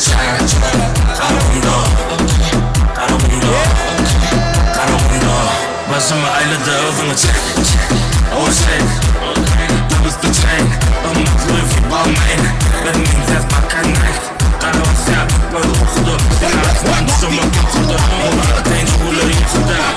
Çek, Garagumda, Garagumda, Garagumda. Başymy aýlady özüňe çek, Oh shit, Double the chain, Ymmatly Balmain. Bermeýin ses bakan Nike. Gara basýar, göz ukuda. Diňe asman düşemek ýokarda. Olar ataýyn şugulary ýokarda.